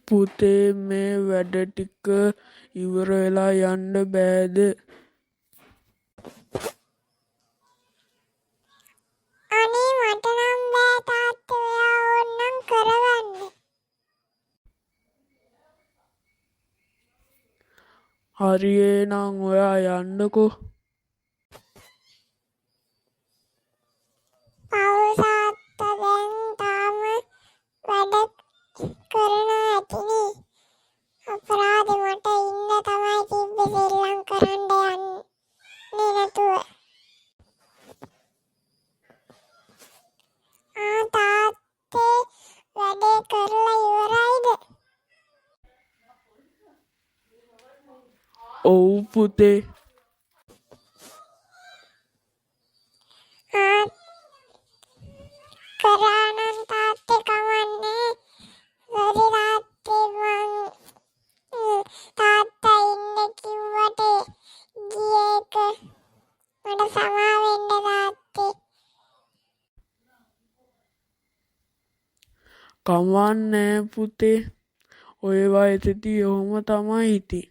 පුතේ, මේ වැඩ ටික ඉවර වෙලා යන්න බෑද? අනේ මට නම් බෑ තාත්තේ, ඔයා ඕනනම් කරගන්න. හරි එහෙනම් ඔයා යන්නකෝ. පව් තාත්තා, දැන් තාම වැඩ කරනවා ඇතිනේ. අපරාධෙ, මට ඉන්න තමයි තිබ්බේ සෙල්ලම් කරන්න යන්නේ නැතුව. ආ තාත්තේ, වැඩේ කරලා ඉවරයිද? ඔව් පුතේ. ආ කරා නම් තාත්තේ කමක් නෑ. සෝරි තාත්තේ, මං තාත්තා ඉන්න කිව්වට ගිය එක. මට සමා වෙන්න තාත්තේ. කමක් නෑ පුතේ, ඔය වයසෙදි ඔහොම තමයි ඉතින්.